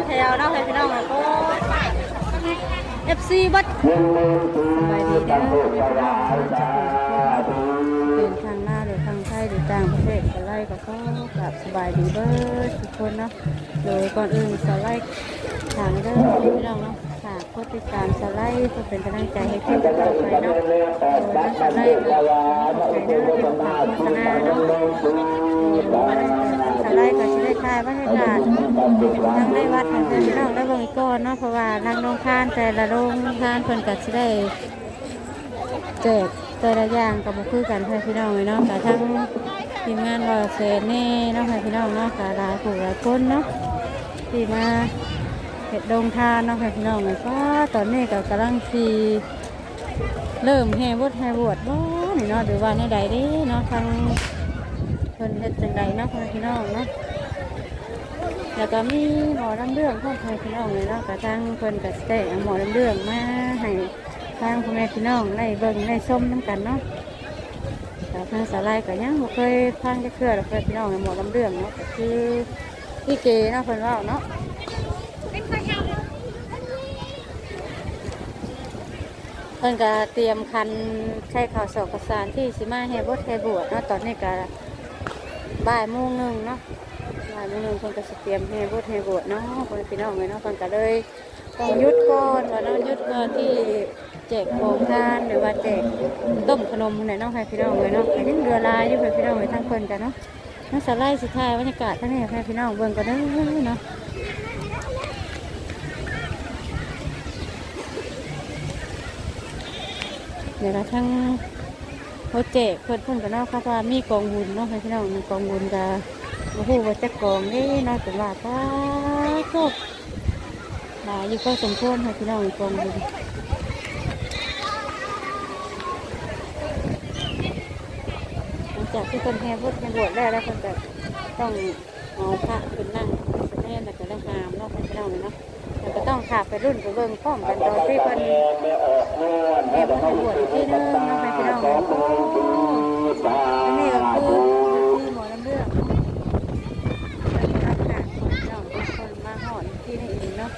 ແຖວເນາະ ໃຫ້ພີ່ນ້ອງ ໂອ້ ເອັຟຊີ ເບິດ ສະບາຍດີເດີພີ່ນ້ອງເນາະ ເປັນທາງລາວ ຫຼື ທາງໄທ ຫຼື ຕ່າງປະເທດ ສາວໄລກໍຂໍກາບສະບາຍດີເບິດທຸກຄົນເນາະ. ໂດຍກ່ອນອື່ນ ສາວໄລຝາກເດີພີ່ນ້ອງເນາະ ຝາກ ກົດຕິດຕາມສາວໄລ ເພື່ອເປັນກຳລັງໃຈໃຫ້ຄລິບຕໍ່ໄປເນາະ. ໂດຍທາງສາວໄລກໍຂໍຂອບໃຈເດີທີ່ຝາກໂຄສະນາເນາະ. ໂດຍ ສາວໄລກໍຊິໄດ້ຖ່າຍບັນຍາກາດທາງໃນວັດໃຫ້ພີ່ນ້ອງໄດ້ເບິ່ງອີກກ່ອນເນາະ ເພາະວ່າທາງໂຮງທານແຕ່ລະໂຮງທານເພິ່ນກໍຊິໄດ້ ແຈກແຕ່ລະຢ່າງກໍບໍ່ຄືກັນ ພໍ່ແມ່ພີ່ນ້ອງເອີຍເນາະ. ກະທັງທີມງານບໍ່ແສນແດ່ເນາະ ພໍ່ແມ່ພີ່ນ້ອງເນາະ ກະຫຼາຍຜູ້ຫຼາຍຄົນເນາະ ທີ່ມາເຮັດໂຮງທານເນາະ ພໍ່ແມ່ພີ່ນ້ອງເອີຍ. ປ້າ ຕອນນີ້ກໍກຳລັງຊິເລີ່ມແຫ່ບົດແຫ່ບວດບໍ່ນີ້ເນາະ ຫຼືວ່າແນວໃດເດ້ເນາະ ທາງເພິ່ນເຮັດຈັ່ງໃດເນາະ ພໍ່ແມ່ພີ່ນ້ອງເນາະ. ແລ້ວກໍມີໝໍລຳເລື່ອງພ້ອມ ພໍ່ແມ່ພີ່ນ້ອງເອີຍເນາະ ກະທາງເພິ່ນກະຊິໄດ້ເອົາໝໍລຳເລື່ອງມາໃຫ້ ທາງພໍ່ແມ່ພີ່ນ້ອງໄດ້ເບິ່ງໄດ້ຊົມນຳກັນເນາະ. ແຕ່ທາງສາວໄລກໍຍັງບໍ່ເຄີຍຟັງຈັກເທື່ອດອກ ພໍ່ແມ່ພີ່ນ້ອງ ໝໍລຳເລື່ອງເນາະ ກໍຄືອີເກເນາະ ເພິ່ນເວົ້າເນາະ. ເພິ່ນກໍຕຽມຂັນໃສ່ເຂົ້າສອກເຂົ້າສານທີ່ຊິມາແຫ່ບົດແຫ່ບວດເນາະ. ຕອນນີ້ກໍບ່າຍໂມງໜຶ່ງເນາະ ບ່າຍໂມງໜຶ່ງ ເພິ່ນກໍຊິຕຽມແຫ່ບົດແຫ່ບວດເນາະ ພໍ່ແມ່ພີ່ນ້ອງເອີຍເນາະ. ເພິ່ນກໍເລີຍ ຕ້ອງຢຸດກ່ອນວ່າເນາະ ຢຸດກ່ອນທີ່ແຈກຂອງທານ ຫຼືວ່າແຈກຕົ້ມຂະໜົມຫັ້ນແຫຼະເນາະ ພໍ່ແມ່ພີ່ນ້ອງເອີຍເນາະ. ກໍຍັງເຫຼືອຫຼາຍຢູ່ ພໍ່ແມ່ພີ່ນ້ອງເອີຍ ທາງເພິ່ນກໍເນາະ. ທາງສາວໄລຊິຖ່າຍບັນຍາກາດທາງນີ້ໃຫ້ພໍ່ແມ່ພີ່ນ້ອງເບິ່ງກ່ອນເດີເນາະ. ແລ້ວກໍທາງ ໂອ້ ແຈກເພິ່ນ ເພິ່ນກໍເນາະ ເຂົາວ່າມີກອງບຸນເນາະ ພີ່ນ້ອງ ມີກອງບຸນກໍບໍ່ຮູ້ວ່າຈັກກອງເດ້ເນາະ ແຕ່ວ່າ ປາໂທ້ ຫຼາຍຢູ່ພໍສົມຄວນ ພີ່ນ້ອງ ກອງບຸນ. ຫຼັງຈາກທີ່ເພິ່ນແຫ່ບົດແຫ່ບວດແລ້ວ ແລ້ວເພິ່ນກໍຕ້ອງ ເອົາພະຂຶ້ນນັ່ງສະແໜ ແລ້ວກໍໄດ້ຫາມເນາະ ພີ່ນ້ອງເນາະ. ແລ້ວກໍຕ້ອງຖ້າໄປລຸ້ນໄປເບິ່ງພ້ອມກັນຕອນທີ່ເພິ່ນແຫ່ບຸນແຫ່ບວດອີກທີໜຶ່ງເນາະ ພີ່ນ້ອງເນາະ. ໂອ້ ອັນນີ້ກໍຄືເວທີໝໍລຳເລື່ອງເນາະ ເພິ່ນກຳລັງຫາ ພີ່ນ້ອງ ເພິ່ນມາຮອດທີ່ນີ້ເອງເນາະ.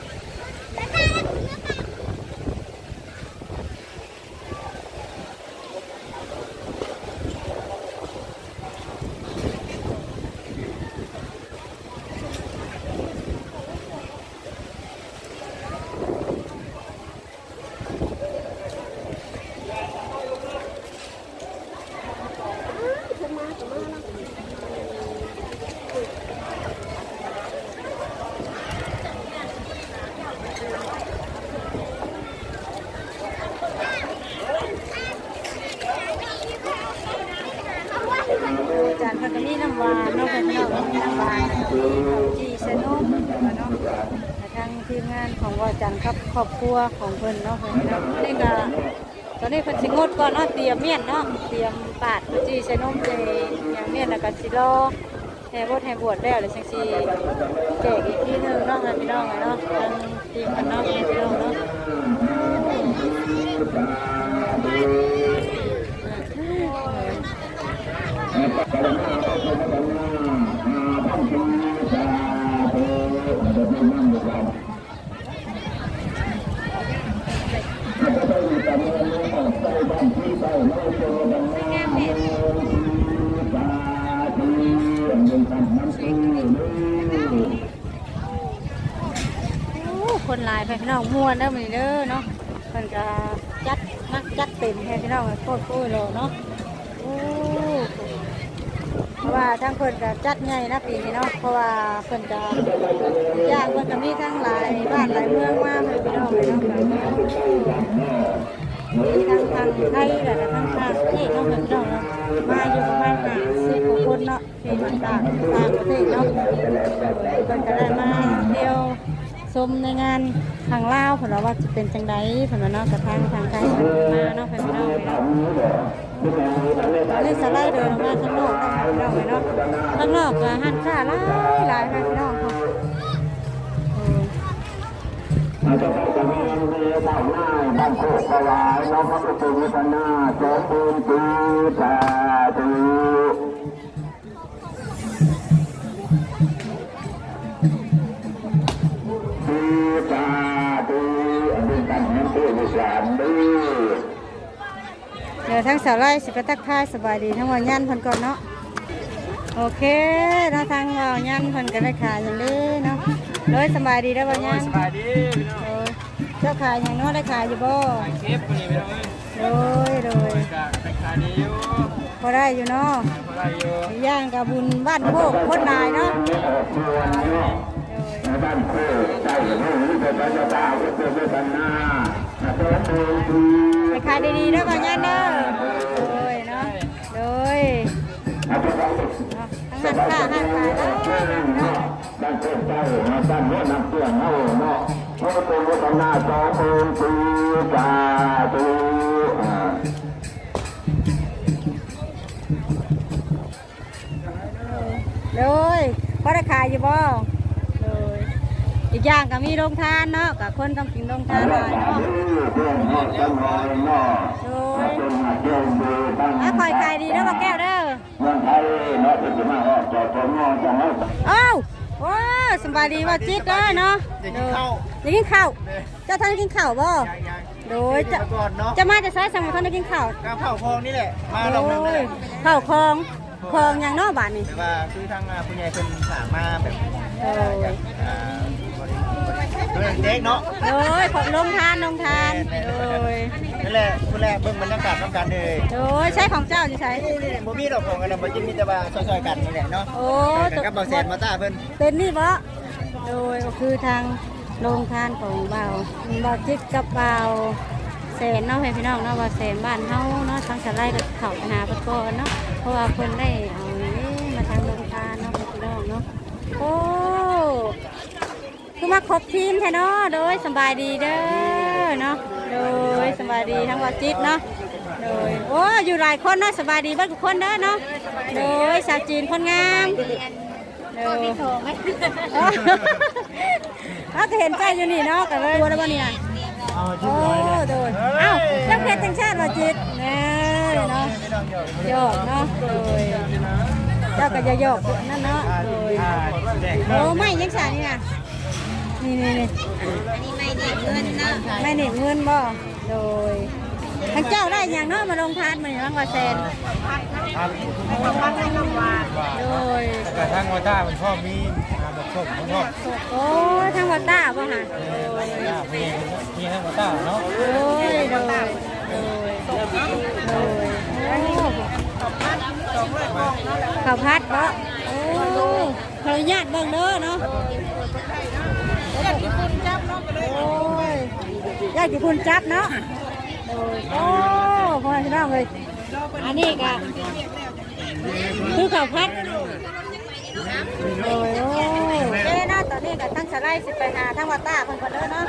ອາຈານເພິ່ນກໍມີນ້ຳຫວານເນາະ ເພິ່ນເນາະ ມີນ້ຳຫວານ ແລ້ວກໍມີເຂົ້າຈີ່ໃສ່ນົມເນາະ. ແລ້ວທາງທີມງານຂອງວາຈັນກັບຄອບຄົວຂອງເພິ່ນເນາະ ເພິ່ນເນາະ ນີ້ກໍ ຕອນນີ້ເພິ່ນຊິງົດກ່ອນເນາະ ຕຽມມ້ຽນເນາະ ຕຽມປາດເຂົ້າຈີ່ໃສ່ນົມໃສ່ຫຍັງມ້ຽນ ແລ້ວກໍຊິລໍແຫ່ບົດແຫ່ບວດແລ້ວ ແລ້ວຈັ່ງຊິແຈກອີກທີໜຶ່ງເນາະ ພີ່ນ້ອງເນາະ. ທາງທີມເພິ່ນເນາະ ພີ່ນ້ອງເນາະ. ໂອ້ ຄົນຫຼາຍໄປພີ່ນ້ອງ ມ່ວນເດີມື້ນີ້ເດີເນາະ. ເພິ່ນກໍຈັດໜັກຈັດເຕັມແທ້ພີ່ນ້ອງ ໂຄດໂອ້ຍຫຼໍ່ເນາະ. ໂອ້ ເພາະວ່າທາງເພິ່ນກໍຈັດໃຫຍ່ນະປີນີ້ເນາະ ເພາະວ່າເພິ່ນກໍ ຢ່າງເພິ່ນກໍມີທັງຫຼາຍບ້ານຫຼາຍເມືອງມາ ພີ່ນ້ອງເອີຍເນາະ. ມີທັງທາງໄທ ແລ້ວກໍທັງຕ່າງປະເທດເນາະ ພີ່ນ້ອງເນາະ ມາຢູ່ປະມານຫ້າສິບກວ່າຄົນເນາະ ທີ່ມາຈາກຕ່າງປະເທດເນາະ. ເພິ່ນກໍໄດ້ມາທ່ຽວ ຊົມໃນງານທາງລາວ ເພິ່ນວ່າ ວ່າຊິເປັນຈັ່ງໃດ ເພິ່ນວ່າເນາະ. ກະທາງ ທາງໄທເພິ່ນມາເນາະ ເພິ່ນເນາະ. ຕອນນີ້ສະໄລເດີນອອກມາຂ້າງນອກແລ້ວ ພີ່ນ້ອງເອີຍເນາະ. ຂ້າງນອກກະຮ້ານຄ້າຫຼາຍໆ ພີ່ນ້ອງ. ເອີ ມາຈາກໄກກັນແດ່ ຊາວນາຍບ້ານໂຄກສະຫວາຍເນາະ ຂໍເປັນໂຊກມີລາບ ສອງໝື່ນປີ ສາທຸ. ທາງສາວໄລຊິໄປທັກທາຍສະບາຍດີທາງບ່າວຍັນເພິ່ນກ່ອນເນາະ. ໂອເຄເນາະ ທາງບ່າວຍັນເພິ່ນກໍໄດ້ຂາຍຫຍັງເດ້ເນາະ. ໂດຍ ສະບາຍດີເດີບ່າວຍັນ. ໂດຍ ສະບາຍດີພີ່ນ້ອງ. ໂດຍ ເຈົ້າຂາຍຫຍັງເນາະ ໄດ້ຂາຍຢູ່ບໍ່? ຂາຍເກັບມື້ນີ້ພີ່ນ້ອງເອີຍ. ໂດຍ ໂດຍ ໂດຍ ກໍໄດ້ຂາຍດີຢູ່. ພໍໄດ້ຢູ່ເນາະ. ພໍໄດ້ຢູ່. ອີກຢ່າງກໍບຸນບ້ານໂຄກຄົນຫຼາຍເນາະ. ໂດຍ ບ້ານໂຄກໄດ້ເນາະ. ໄປຂາຍດີໆເດີບ່າວຍັນເດີ. ໂດຍເນາະ ໂດຍ ທາງຮ້ານຄ້າຮ້ານຂາຍຫຼາຍເນາະ. ບ້ານໂຄກໃຕ້ເນາະ ບ້ານໂນນນ້ຳເປື້ອນເຮົາເນາະ. ຂໍອະນຸໂມທະນາສອງອົງ ສາທຸ. ໂດຍ ພໍໄດ້ຂາຍຢູ່ບໍ່? ໂດຍ ອີກຢ່າງກໍມີໂຮງທານເນາະ ກໍຄົນຕ້ອງກິນໂຮງທານຫຼາຍເນາະ. ໂດຍ ມາຄ່ອຍຂາຍດີເດີບ່າວແກ້ວເດີ. ເມືອງໄທເນາະ ເພິ່ນຊິມາຮອດຈອດໂຕເມືອງຂອງເຮົາ. ອ້າວ ໂອ້ ສະບາຍດີບ່າວຈິດເດີເນາະ. ຢາກກິນເຂົ້າ ຢາກກິນເຂົ້າ. ເຈົ້າທັນໄດ້ກິນເຂົ້າບໍ່? ຍັງໆ ໂດຍ ກິນກ່ອນເນາະ. ເຈົ້າ ເຈົ້າມາແຕ່ໃສ ຈັ່ງບໍ່ທັນໄດ້ກິນເຂົ້າ? ກໍເຂົ້າຄອງນີ້ແຫຼະ ມາດອກໜຶ່ງແຫຼະ. ໂອ້ຍ ເຂົ້າຄອງ ຄອງຫຍັງເນາະບາດນີ້? ແຕ່ວ່າຄືທາງ ອ່າ ຜູ້ໃຫຍ່ເພິ່ນຝາກມາແບບ ໂດຍ ອ່າ ເລື່ອງເດັກເນາະ. ໂດຍ ຂອງໂຮງທານ ໂຮງທານ. ແມ່ນໆ ໂດຍ ນັ້ນແຫຼະ ພຸ້ນແຫຼະ ເບິ່ງບັນຍາກາດນຳກັນເດີ. ໂດຍ ໃຊ້ຂອງເຈົ້າຢູ່ໃສ? ນີ້ໆ ບໍ່ມີດອກຂອງອັນນັ້ນ ບໍ່ຈິດ ມີແຕ່ວ່າຊ່ອຍໆກັນນີ້ແຫຼະເນາະ. ໂອ້ ກັບບ່າວແສນ ບ່າວຕ້າເພິ່ນ ເຕັມນີ້ບໍ່? ໂດຍ ກໍຄືທາງໂຮງທານຂອງບ່າວ ບ່າວຈິດກັບບ່າວແສນເນາະ ພີ່ນ້ອງເນາະ. ບ່າວແສນບ້ານເຮົາເນາະ ທາງສາວໄລກໍເຂົ້າໄປຫາເພິ່ນກ່ອນເນາະ ເພາະວ່າເພິ່ນໄດ້ເອົານີ້ມາທາງໂຮງທານເນາະ ພີ່ນ້ອງເນາະ. ໂອ້ ຄືມາຄົບທີມແທ້ເນາະ. ໂດຍ ສະບາຍດີເດີເນາະ. ໂດຍ ສະບາຍດີທາງບ່າວຈິດເນາະ. ໂດຍ ໂອ້ ຢູ່ຫຼາຍຄົນເນາະ. ສະບາຍດີເບິດທຸກຄົນເດີເນາະ. ໂດຍ ສາວຈີນຄົນງາມ. ໂດຍ ເຮົາກໍເຫັນເຈົ້າຢູ່ນີ້ເນາະ ກໍເລີຍ ຕົວແລ້ວບໍ່ນີ້ນະ? ໂອ້ ໂດຍ ເອົ້າ ເຈົ້າເຮັດຈັ່ງຊັ້ນວ່າຈິດ ແນ່ເນາະ ຫຍອກເນາະ. ໂດຍ ເຈົ້າກໍຢ່າຫຍອກນັ້ນເນາະ. ໂດຍ ໂອ້ ໄມ້ຫຍັງຊະນີ້ນະ? ນີ້ໆໆ ອັນນີ້ໄມ້ໜີບເງິນເນາະ ໄມ້ໜີບເງິນບໍ່? ໂດຍ ທາງເຈົ້າໄດ້ຫຍັງເນາະມາລົງທານມື້ນີ້ ທາງບ່າວແສນ? ໂດຍ ແລ້ວກໍທາງບ່າວຕ້າເພິ່ນພ້ອມມີ ອ່າ ໝາກສົ້ມເພິ່ນພ້ອມ. ໂອ້ ທາງບ່າວຕ້າບໍ່ຫະ? ເອີ ທາງບ່າວຕ້າເນາະ. ໂດຍ ໂດຍ ໂດຍ ໂດຍ ໂອ້ ເຂົ້າຜັດບໍ່? ໂອ້ ຂໍອະນຸຍາດເບິ່ງເດີເນາະ. ໂອ້ຍ ຢ້ານຂີ້ຝຸ່ນຈັບເນາະ. ໂດຍ ໂອ້ ພໍ່ແມ່ພີ່ນ້ອງເອີຍ ອັນນີ້ກະຄືເຂົ້າຜັດ. ໂດຍ ໂອ້ ໂອເຄເນາະ ຕອນນີ້ກະທາງສາວໄລຊິໄປຫາທາງບ່າວຕ້າເພິ່ນກ່ອນເດີເນາະ.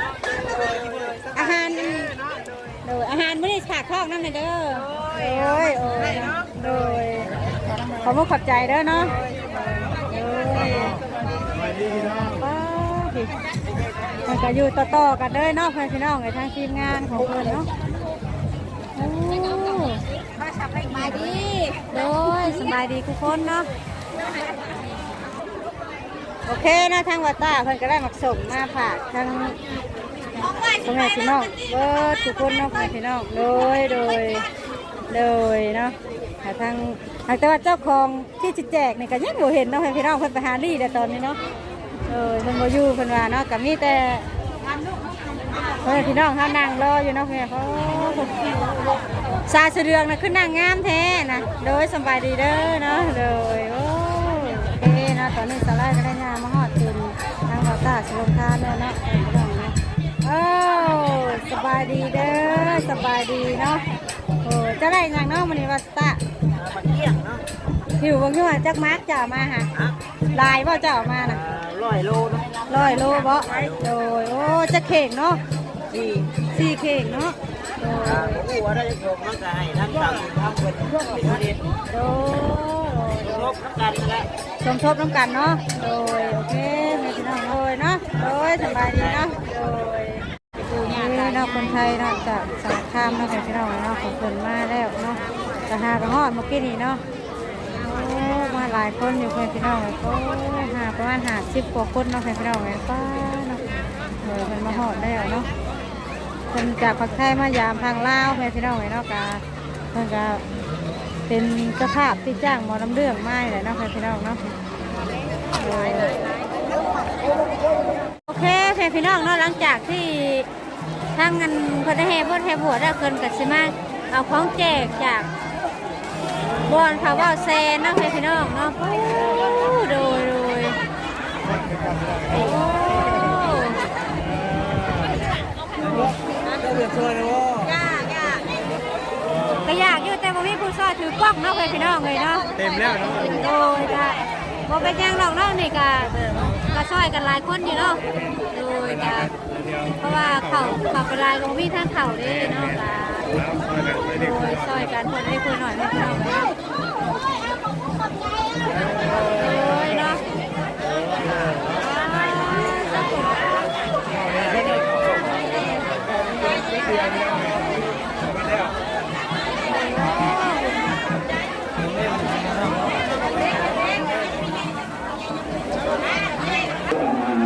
ອາຫານ ໂດຍ ອາຫານມື້ນີ້ຝາກທ້ອງນຳແດ່ເດີ. ໂດຍ ໂອ້ຍ ໂດຍ ຂອບມຸກຂອບໃຈເດີເນາະ. ໂດຍ ປ້າ ເພິ່ນກໍຢູ່ຕໍ່ໆກັນເດີເນາະ ເພື່ອນພີ່ນ້ອງເອີຍ ທາງທີມງານຂອງເພິ່ນເນາະ. ໂອ້ ສະບາຍດີ ໂດຍ ສະບາຍດີທຸກຄົນເນາະ. ໂອເຄເນາະ ທາງບ່າວຕ້າເພິ່ນກໍໄດ້ໝາກສົ້ມມາຝາກທາງພໍ່ແມ່ພີ່ນ້ອງເບິດທຸກຄົນເນາະ ພໍ່ແມ່ພີ່ນ້ອງ. ໂດຍ ໂດຍ ໂດຍເນາະ ຫາທາງ ຫາກແຕ່ວ່າເຈົ້າຂອງທີ່ຊິແຈກນີ້ກໍຍັງບໍ່ເຫັນເນາະ ພີ່ນ້ອງ ເພິ່ນໄປຫາລີ້ແລ້ວຕອນນີ້ເນາະ. ໂດຍ ເພິ່ນບໍ່ຢູ່ເພິ່ນວ່າເນາະ ກໍມີແຕ່ ເອີ ພີ່ນ້ອງເຮົານັ່ງລໍຢູ່ເນາະແມ່. ໂອ້ ສາຍສະເດືອງນະ ຄືນັ່ງງາມແທ້ນະ. ໂດຍ ສະບາຍດີເດີເນາະ. ໂດຍ ໂອ້ ໂອເຄເນາະ ຕອນນີ້ສາວໄລກໍໄດ້ຍ່າງມາຮອດເຖິງທາງບ່າວຕ້າຊິລົງທານແລ້ວເນາະ ພີ່ນ້ອງເນາະ. ໂອ້ ສະບາຍດີເດີ ສະບາຍດີເນາະ. ໂອ້ ເຈົ້າໄດ້ຫຍັງເນາະມື້ນີ້ ບ່າວຕ້າ? ໝາກກ້ຽງເນາະ. ຫິວເບິ່ງຢູ່ວ່າຈັກໝາກເຈົ້າເອົາມາຫະ? ຫຼາຍບໍ່ເຈົ້າເອົາມານະ? ອ່າ ຮ້ອຍໂລເນາະ. ຮ້ອຍໂລບໍ່? ໂດຍ ໂອ້ ຈັກເຂ່ງເນາະ? ສີ່ ສີ່ເຂ່ງເນາະ. ໂດຍ ອ່າ ບໍ່ຮູ້ວ່າໄດ້ຈັກໂລ ມັນກໍໃຫ້ທັງທາງເພິ່ນເຮັດ ໂດຍ ສົມທົບນຳກັນນັ້ນແຫຼະ ສົມທົບນຳກັນເນາະ. ໂດຍ ໂອເຄ ແມ່ພີ່ນ້ອງ ໂດຍເນາະ. ໂດຍ ສະບາຍດີເນາະ. ໂດຍ ນີ້ເນາະ ຄົນໄທເນາະ ຈາກສາລະຄາມເນາະ ເພື່ອນພີ່ນ້ອງເນາະ ຂອງເພິ່ນມາແລ້ວເນາະ ກະຫາກະຮອດມື້ກີ້ນີ້ເນາະ. ໂອ້ ມາຫຼາຍຄົນຢູ່ເພື່ອນພີ່ນ້ອງ ໂອ້ ຫາ ປະມານຫ້າສິບກວ່າຄົນເນາະ ເພື່ອນພີ່ນ້ອງເອີຍ. ປ້າເນາະ ເອີ ເພິ່ນມາຮອດແລ້ວເນາະ ເພິ່ນຈາກພາກໄທມາຢາມທາງລາວ ເພື່ອນພີ່ນ້ອງເອີຍເນາະ. ກະ ເພິ່ ມັນກະເປັນສະພາບທີ່ຈ້າງໝໍລຳເລື່ອງມານີ້ແຫຼະເນາະ ພີ່ນ້ອງເນາະ. ໂອເຄ ພີ່ນ້ອງເນາະ, ຫຼັງຈາກທີ່ທາງອັນເພິ່ນໄດ້ແຫ່ບົດແຫ່ບວດແລ້ວ ເພິ່ນກະຊິມາເອົາຂອງແຈກຈາກບ່ອນເຂົາເວົ້າແຊນເນາະ ພີ່ນ້ອງເນາະ. ໂອ້ ໂດຍ ໂດຍ ໂອ້ ເຈົ້າຢາກຊ່ວຍນະບໍ່? ຢາກ ຢາກ ກະຢາກຢູ່ ແຕ່ບໍ່ມີຜູ້ຊ່ອຍຖືກ້ອງເນາະ ເພື່ອນພີ່ນ້ອງເອີຍເນາະ. ເຕັມແລ້ວເນາະ. ໂດຍ ກະບໍ່ເປັນຫຍັງດອກເນາະ, ນີ້ກະ ກະຊ່ອຍກັນຫຼາຍຄົນຢູ່ເນາະ. ໂດຍ ກະ ເພາະວ່າເຂົ້າ ເຂົ້າໄປຫຼາຍກະບໍ່ມີທາງເຂົ້າເດ້ເນາະ. ກະ ໂດຍ ຊ່ອຍກັນ ເພື່ອນເລັກເພື່ອນນ້ອຍ ເພື່ອນພີ່ນ້ອງເນາະ. ໂດຍເນາະ.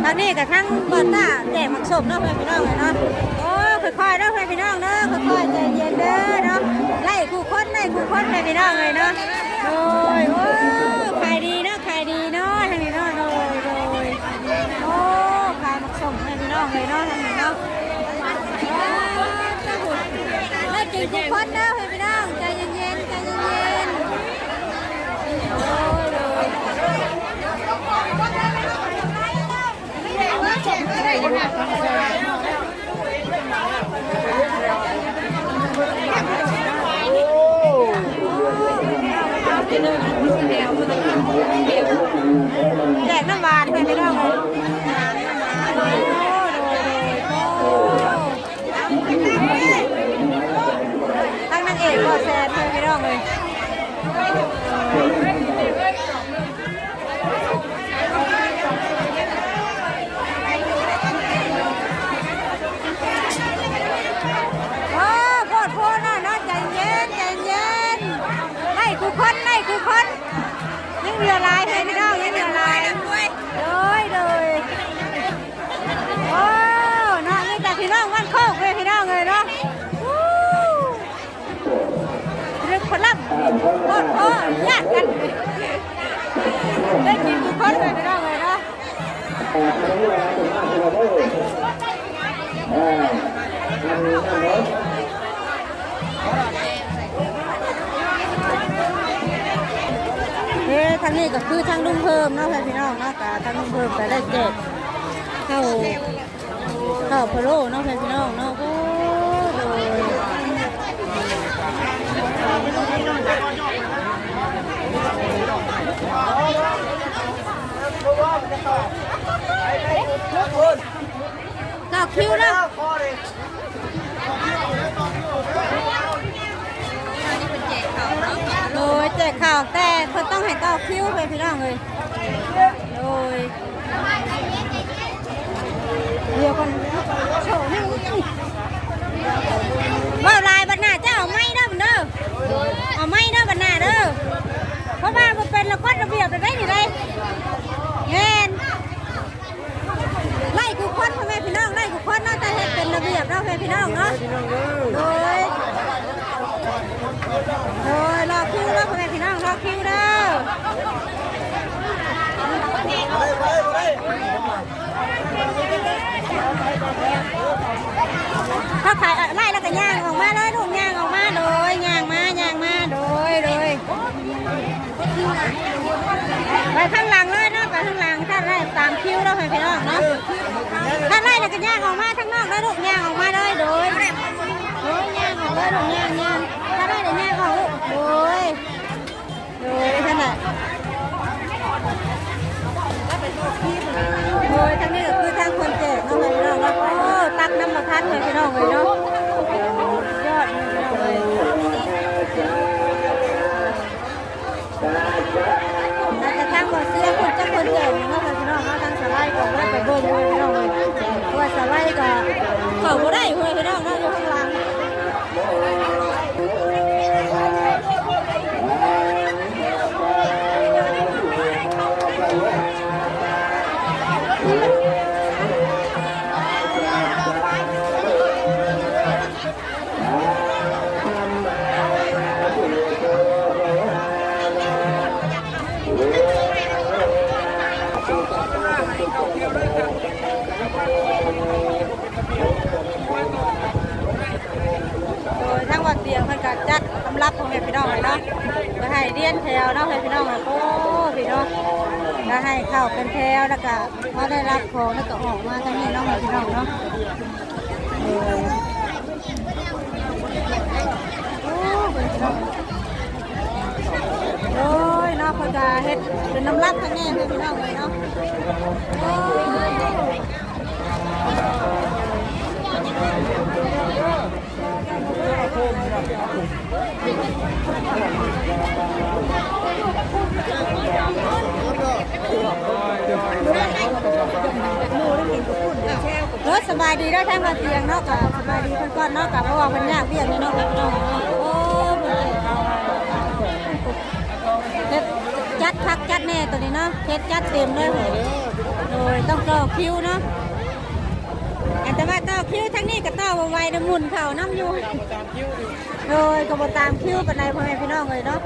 ທາງນີ້ກະທາງບ່ອນຕາແຈກໝາກສົ້ມເນາະ ເພື່ອນພີ່ນ້ອງເອີຍເນາະ. ໂອ້ ຄ່ອຍໆເດີເພື່ອນພີ່ນ້ອງເດີ ຄ່ອຍໆ ໃຈເຢັນເດີເນາະ. ໄລ່ຄູ່ຄົນ ໄລ່ຄູ່ຄົນ ເພື່ອນພີ່ນ້ອງເອີຍເນາະ. ໂດຍ ໂອ້ ຂາຍດີເນາະ ຂາຍດີເນາະ ທາງນີ້ເນາະ. ໂດຍ ໂດຍ ໂອ້ ຂາຍໝາກສົ້ມ ເພື່ອນພີ່ນ້ອງເອີຍເນາະ ທາງນີ້ເນາະ. ໂອ້ ໄດ້ກິນທຸກຄົນເດີເພື່ອນພີ່ນ້ອງ ໃຈເຢັນໆ ໃຈເຢັນໆ. ໂດຍ ໂດຍ ແຈກນ້ຳຫວານເພື່ອນພີ່ນ້ອງເອີຍ. ໂອ້ ໂດຍ ໂດຍ ໂອ້ ທາງນາງເອກບໍ່ແຊນເພື່ອນພີ່ນ້ອງເອີຍ. ໂອ້ ໂພດໂພເນາະ ໃຈເຢັນ ໃຈເຢັນ. ໄລ່ຄູ່ຄົນ ໄລ່ຄູ່ຄົນ ຍັງເຫຼືອຫຼາຍເລີຍພີ່ນ້ອງ ຍັງເຫຼືອຫຼາຍ. ໂດຍ ໂດຍ ໂອ້ ເນາະ ມີແຕ່ພີ່ນ້ອງບ້ານໂຄກເລີຍພີ່ນ້ອງເອີຍເນາະ. ລຶກພະລຳ ໂພດໂພ ຍາດກັນ ໄດ້ກິນທຸກຄົນເລີຍພີ່ນ້ອງເອີຍເນາະ. ເອີ ທາງນີ້ກະຄືທາງລຸງເພີ່ມເນາະ ເພື່ອນພີ່ນ້ອງເນາະ. ກະທາງລຸງເພີ່ມກະໄດ້ແຈກເຂົ້າ ເຂົ້າພະໂລ້ເນາະ ເພື່ອນພີ່ນ້ອງເນາະ. ໂອ້ ໂດຍ ຕໍ່ຄິວເນາະ. ໂດຍ ແຈກເຂົ້າ ແຕ່ເພິ່ນຕ້ອງໃຫ້ຕໍ່ຄິວເລີຍພີ່ນ້ອງເອີຍ. ໂດຍ ດຽວກ່ອນ ໂຊນີ້ ເວົ້າຫຼາຍບັດໜ້າ ເຈົ້າເອົາໄມ້ເດີ ເດີ ເອົາໄມ້ເດີບັດໜ້າເດີ. ເພາະວ່າບໍ່ເປັນລະກົດລະບຽບໄດ້ນີ້ເດ້. ແມ່ນ ໄລ່ຄູ່ຄົນ ພໍ່ແມ່ພີ່ນ້ອງ ໄລ່ຄູ່ຄົນເນາະ ຕ້ອງເຮັດເປັນລະບຽບເນາະ ພໍ່ແມ່ພີ່ນ້ອງເນາະ. ໂດຍ ໂດຍ ລໍຄິວເດີ ພໍ່ແມ່ພີ່ນ້ອງ ລໍຄິວເດີ. ຖ້າຂາຍ ເອີ ໄລ່ແລ້ວກະຍ່າງອອກມາເລີຍລູກ ຍ່າງອອກມາ. ໂດຍ ຍ່າງມາ ຍ່າງມາ ໂດຍ ໂດຍ. ໄປທາງຫຼັງເລີຍເນາະ ໄປທາງຫຼັງ. ຖ້າໄດ້ຕາມຄິວເນາະ ພີ່ນ້ອງເນາະ. ຖ້າໄດ້ແລ້ວກະຍ່າງອອກມາທາງນອກເດີລູກ ຍ່າງອອກມາເລີຍ. ໂດຍ ໂດຍ ຍ່າງອອກເລີຍລູກ ຍ່າງ ຍ່າງ. ຖ້າໄດ້ແລ້ວຍ່າງອອກລູກ. ໂດຍ ໂດຍ ຊັ້ນແຫຼະ. ໂດຍ ທາງນີ້ກະຄືທາງຄົນແຈກເນາະ ພີ່ນ້ອງເນາະ. ໂອ້ ຕັກນ້ຳບໍ່ທັນເລີຍ ພີ່ນ້ອງເອີຍເນາະ. ສຸດຍອດເລີຍ ພີ່ນ້ອງເອີຍ. ແຕ່ທາງບໍ່ເຊື່ອຄົນຈັກຄົນແຈກເນາະ ພີ່ນ້ອງເນາະ. ທາງສະໄລກະບໍ່ໄດ້ໄປເບິ່ງເລີຍ ພີ່ນ້ອງເອີຍ ເພາະວ່າສະໄລກະເຂົ້າບໍ່ໄດ້ ພີ່ນ້ອງເນາະ ຢູ່ຂ້າງຫຼັງ. ແຖວເນາະ ໃຫ້ພີ່ນ້ອງ ໂອ້ ພີ່ນ້ອງ ກໍໃຫ້ເຂົ້າເປັນແຖວ ແລ້ວກໍມາໄດ້ຮັບຂອງ ແລ້ວກໍອອກມາທາງນີ້ເນາະ ໃຫ້ພີ່ນ້ອງເນາະ ເອີ ໂອ້ ພີ່ນ້ອງ ໂດຍເນາະ ເພິ່ນກໍເຮັດເປັນນ້ຳລັກຂ້າງໃນ ໃຫ້ພີ່ນ້ອງເລີຍເນາະ ໂອ້ຍ. ໂດຍ ສະບາຍດີເດີ ທາງບ່າວສຽງເນາະ ກໍສະບາຍດີເພິ່ນກ່ອນເນາະ ກໍເພາະວ່າເພິ່ນຍາກວຽກແດ່ເນາະ ພີ່ນ້ອງເນາະ ໂອ້ ເພິ່ນເຮັດຈັດຄັກຈັດແນ່ໂຕນີ້ເນາະ ເຮັດຈັດເຕັມເລີຍ ໂດຍ ຕ້ອງຕໍ່ຄິວເນາະ. ອັນແຕ່ວ່າຕໍ່ຄິວທາງນີ້ກໍຕໍ່ບໍ່ໄຫວ ໄດ້ໝຸ່ນເຂົ້ານຳຢູ່ ໂດຍ ກໍບໍ່ຕາມຄິວປານໃດ ພໍ່ແມ່ພີ່ນ້ອງເອີຍເນາະ.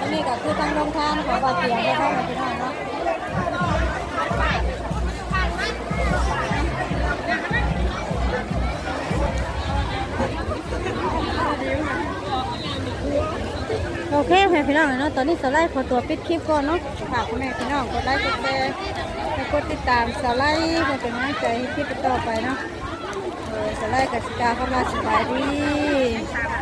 ອັນນີ້ກໍຄືທາງໂຮງທານຂອງບ່າວສຽງເພິ່ນເນາະ ພີ່ນ້ອງເນາະ. ໂອເຄ ພໍ່ແມ່ພີ່ນ້ອງເນາະ ຕອນນີ້ສາວໄລຂໍຕົວປິດຄລິບກ່ອນເນາະ ຝາກພໍ່ແມ່ພີ່ນ້ອງກົດໄລກົດແຊ ແລະ ກົດຕິດຕາມສາວໄລ ເພື່ອເປັນກຳລັງໃຈໃຫ້ຄລິບຕໍ່ໄປເນາະ. ເອີ ສາວໄລກໍຊິກ່າວຄຳວ່າສະບາຍດີ.